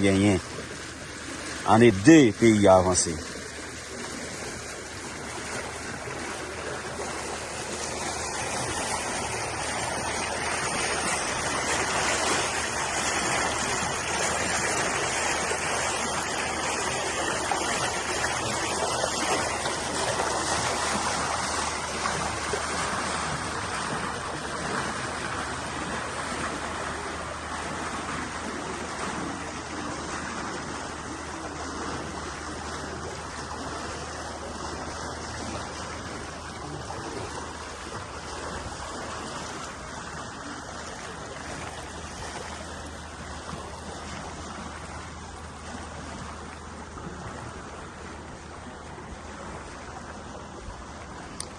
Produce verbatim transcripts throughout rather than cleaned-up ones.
genyen. Ann ede peyi a avanse.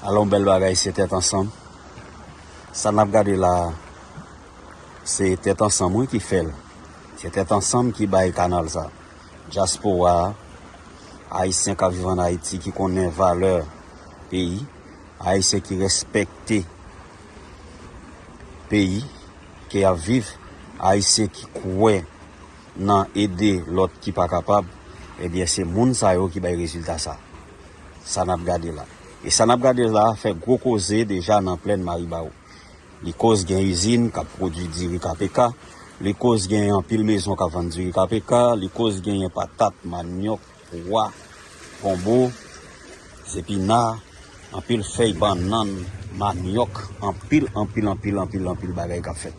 Alò, yon bèl bagay, se Tèt Ansanm. Sa n ap gade la a, se Tèt Ansanm, wi, ki fè l. Se Tèt Ansanm ki bay kanal sa. Dyaspora a, Ayisyen k ap viv ann Ayiti ki konnen valè peyi, Ayisyen ki respekte peyi ke y ap viv, Ayisyen ki kwè nan ede lòt ki pa kapab, ebyen, se moun sa yo ki bay rezilta sa. Sa n ap gade la. E sa n ap gade la fè gwo koze deja nan plèn Maribawou. Li koz gen izin k ap pwodui diri K P K, li koz gen anpil mezon k ap vann diri K P K, li koz genyen patat, manyòk, pwa, gonbo, zepina, anpil fèy bannann, manyòk, anpil, anpil, anpil, anpil, anpil bagay k ap fèt.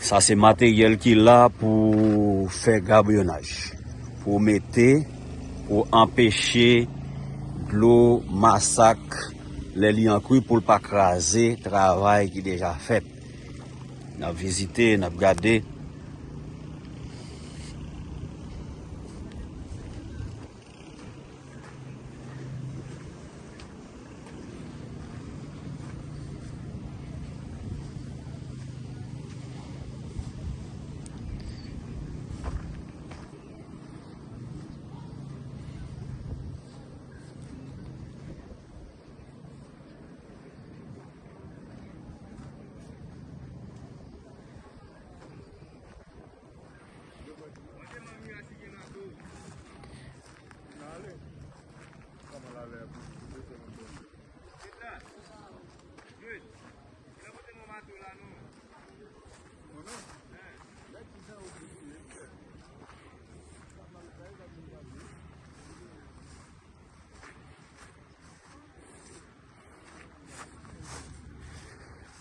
Sa se materyèl ki la pou fè gabyonaj, pou mete, pou anpeche dlo masak lè li an kri pou l pa kraze travay ki deja fèt. N ap vizite, n ap gade.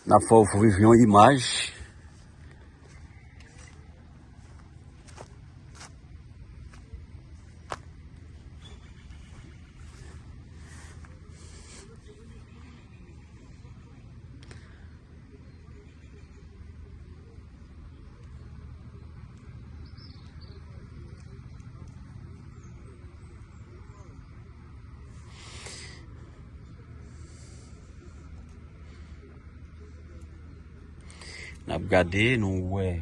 N ap fè w viv yon imaj. N ap gade, nou wè